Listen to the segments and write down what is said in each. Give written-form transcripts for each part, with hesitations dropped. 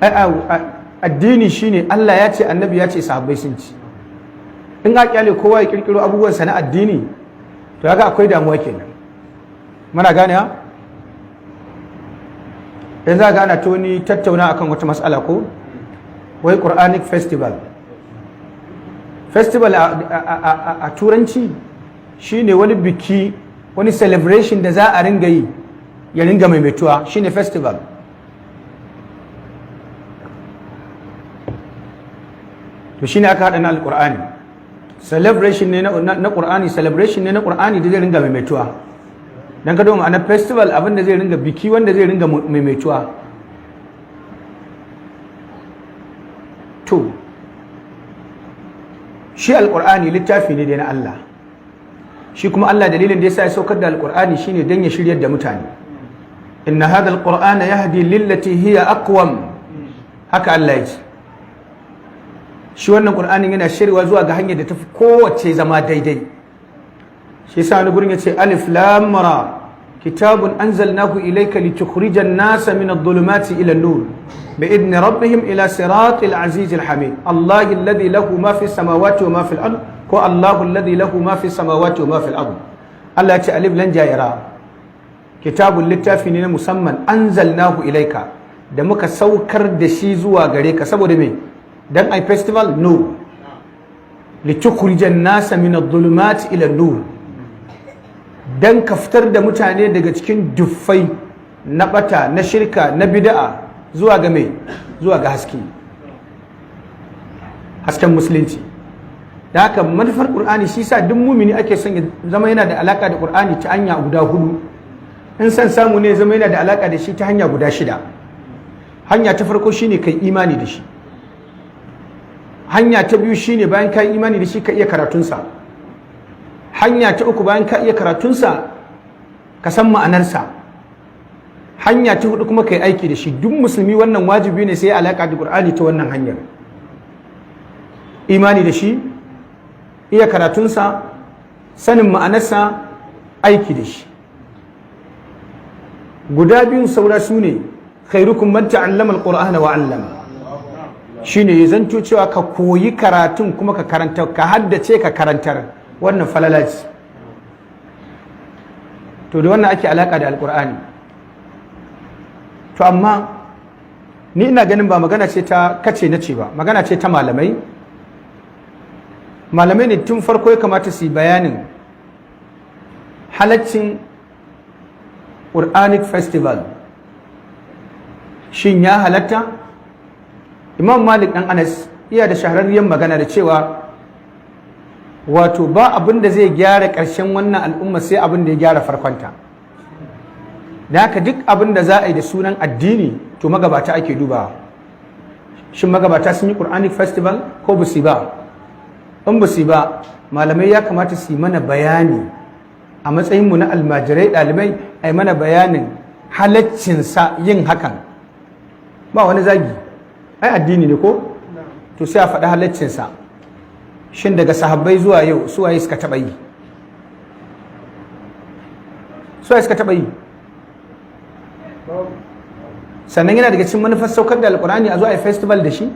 Addini shine Allah ya ce, Annabi ya ce, sahabbai sun ci. In a kyale kowa ya kirkiro abubuwan sa na addini, to kaga akwai damuwa kenan. Muna gane ha? Yanzu ga ana ta wani tattauna akan wata mas'ala, ko wai Quranic festival. Festival a Turanci shine wani biki, wani celebration da za a ringa yi, ya ringa maimaituwa, shine festival. To shine aka haɗa na Alƙur'ani, celebration ne na Ƙur'ani, celebration ne na Ƙur'ani da zai ringa maimaituwa. Dan ka ma'ana festival, abin da zai ringa biki wanda zai ringa maimaituwa. To shi Alƙur'ani littafi ne da na Allah. Shi kuma Allah, dalilin da yasa ya saukar da Alƙur'ani shine dan ya shiryar da mutane. "Inna hadha alqur'ana yahdi lillati hiya aqwam", haka Allah ya ce. Shi wannan Qur'anin yana shirwa zuwa ga hanyar da tafi kowace zama daidai. Shi yasa wani gurin yace: "Alif lam ra, kitabun anzalnahu ilayka litukhrijan nasa min adh-dhulumati ila an-nur bi'idni rabbihim ila siratil azizil hamid, Allahi alladhi lahu ma fi samawati wa ma fil ard", ko "Allahu alladhi lahu ma fi samawati wa ma fil ard". Allah ya ce: "Alif lam jaira, kitabun", littafi ne na musamman, "anzalnahu ilayka", da muka saukar da shi zuwa gare ka. Saboda me? Dan ai festival? No. "Litukhrijan nasa min adh-dhulumati ila an-nur", dan ka fitar da mutane daga cikin duffai na bata, na shirka, na bid'a, zuwa ga mai, zuwa ga haske, hasken Musulunci. Da haka manufar Qur'ani, shi sa duk mumini ake son ya zama yana da alaka da Qur'ani ta hanya guda hudu. In san samu ne, zama yana da alaka da shi ta hanya guda shida. Hanya ta farko shine kai imani da shi. Hanya ta biyu shine bayan ka yi imani da shi, ka iya karatunsa. Hanya ta uku, bayan ka iya karatunsa, ka san ma'anarsa. Hanya ta hudu kuma, ka yi aiki da shi. Duk musulmi wannan wajibi ne sai alaka da Qur'ani ta wannan hanyar: imani da shi, iya karatunsa, sanin ma'anarsa, aiki da shi. Guda biyun saura su ne "khairukum man ta'allama al-Qur'ana wa 'allama", shine ya zanto cewa ka koyi karatun kuma ka karanta, ka haddace, ka karantar. Wannan falala ce. To da wannan ake alaka da Alkur'ani. To amma ni ina ganin ba magana ce ta kace na ce ba, magana ce ta malamai. Malamai ne tun farko ya kamata su yi bayanin halaccin Quranic festival. Shin ya halatta? Imam Malik dan Anas iya da shahararriyar magana da cewa wato ba abin da zai gyara ƙarshen wannan al'umma sai abin da ya gyara farkonta. Da haka duk abin da za a yi da sunan addini, to magabata ake dubawa. Shin magabata sun yi Quranic festival ko ba su ba? In ba su ba, malamai ya kamata su yi mana bayani. A matsayinmu na almajirai, ɗalibai, a yi mana bayanin halaccinsa yin hakan. Ba wani zagi, ai addini ne ko? To sai a faɗi halaccinsa. Shin daga sahabbai zuwa yau, suwaye suka taɓa yi? Suwaye suka taɓa yi? Sannan yana daga cikin manufar saukar da Alkur'ani a zo a yi festival da shi?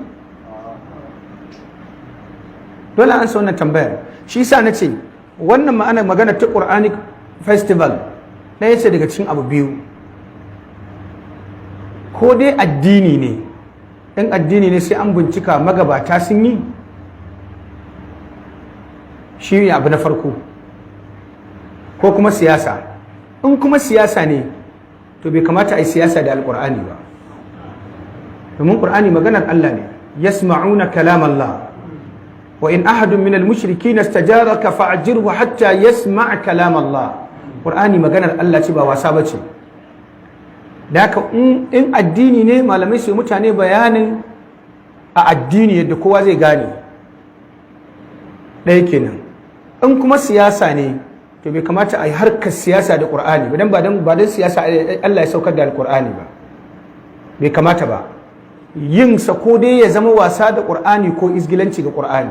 Dole an sa wannan tambayar. Shi sa na ce wannan ma'ana magana ta Quranic festival ɗaya ce daga cikin abu biyu: ko dai addini ne. In addini ne, sai an bincika magabata sun yi. Shi ne abu na farko. Ko kuma siyasa. In kuma siyasa ne, to bai kamata a yi siyasa da Alkur'ani ba, domin Ƙur'ani maganar Allah ne. "Yasma'una kalam Allah, wa in ahadun min al-mushrikina istajaraka fa'ajirhu hatta yasma' kalam Allah". Qur'ani maganar Allah ce, ba wasa bace. Da haka in addini ne, malamai su mutane bayanin a addini yadda kowa zai gane. Ɗaya kenan. In kuma siyasa ne, to bai kamata a yi harkar siyasa da Ƙur'ani ba, dan ba dan siyasa Allah ya saukar da Alƙur'ani ba. Bai kamata ba yin sa, ko dai ya zama wasa da Ƙur'ani ko izgilanci ga Ƙur'ani.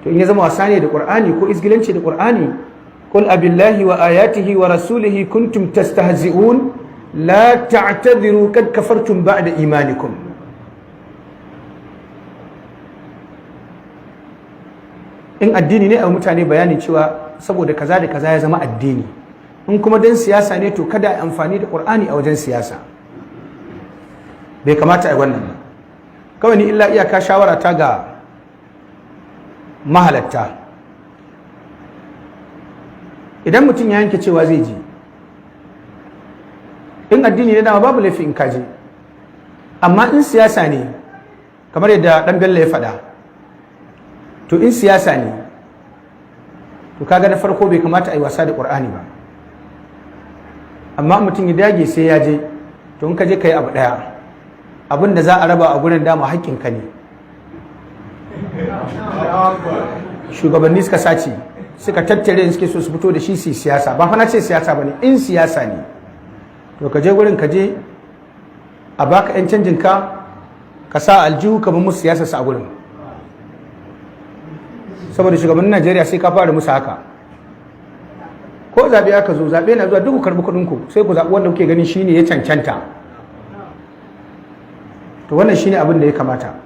To in ya zama wasa ne da Ƙur'ani ko izgilanci da Ƙur'ani, "Qul abillahi wa ayatihi wa rasulihi kuntum tastahzi'un, la ta'tadhiru qad kafartum ba'da imanikum". La ta'tadiru kad kafartum ba'da imanikum. In addini ne, a mutane bayani cewa saboda kaza da kaza ya zama addini. In kuma dan siyasa ne, to kada a amfani da Qur'ani a wajen siyasa. Bai kamata a yi wannan ba. Kawai ni illa iyaka shawara ta ga mahalatta, idan mutum ya yanke cewa zai je, in addini ne dama babu laifi in kaje, amma in siyasa ne, kamar yadda Dan Bello ya faɗa, to in siyasa ne, to kaga na farko bai kamata a yi wasa da Ƙur'ani ba. Amma mutum ya dage sai ya je, to in ka je ka yi abu ɗaya: abin da za a raba a gurin dama haƙƙinka ne, shugabanni suka sace, suka tattare, suke so su fito da shi su siyasa. Ba fa na ce siyasa ba ne. In siyasa ne, to ka je gurin, ka je a baka 'yan canjin ka, ka sa aljihu, ka bi musu siyasa su a gurin. Saboda shugabannin Najeriya sai ka fara musu haka. Ko zaɓe aka zo, zaɓe na zuwa, duk ku karɓi kuɗin ku, sai ku zaɓi wanda kuke ganin shine ya cancanta. To wannan shine abin da ya kamata.